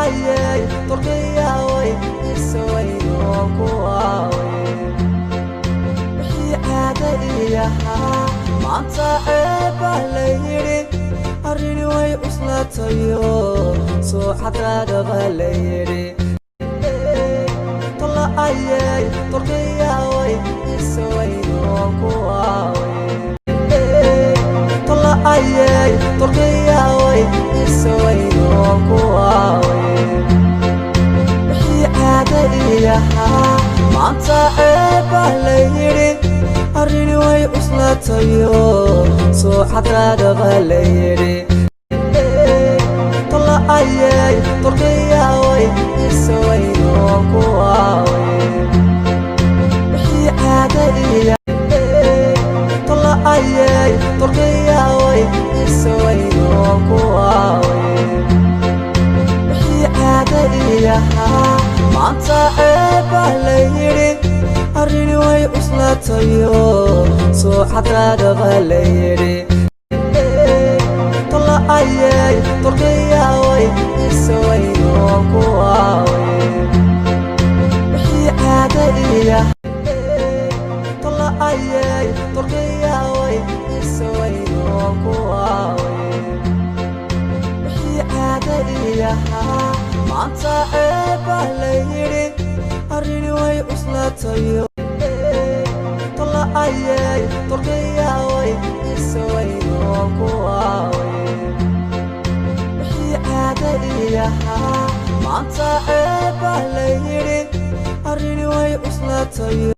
Ayay torkayaway iswayno kuwaaway. Wixii caada iyahaa maanta ceebaa la yidhi, arrini way cuslaatayo soo cadaadaba la yidhi. Tolla ayay torkayaway iswayno kuwaaway. Tolla ayay torkayaway iswayno kuwaaway. Wixii caada iyahaa maanta ceebaa la yidhi, arrini way cuslaatayo soo cadaadaba la yidhi. Tolla ayay torkayaway iswayno kuwaaway. Wixii caada iya tolla ayay torkayaway iswayno kuwaaway. Wixii caada iyahaa maanta ceebaa la yidhi, arrini way cuslaatayo soo cadaadaba la yidhi. Tolla ayay torkayaway iswayno kuwaaway. Wixii caada iya tolla ayay torkayaway iswayno kuwaaway. Wixii caada iyahaa maanta ceebaa la yidhi, arrini way cuslaatayo tolla ayay torkayaway iswayno kuwaaway. Wixii caada iyahaa maanta ceebaa la yidhi, arrini way cuslaatayo.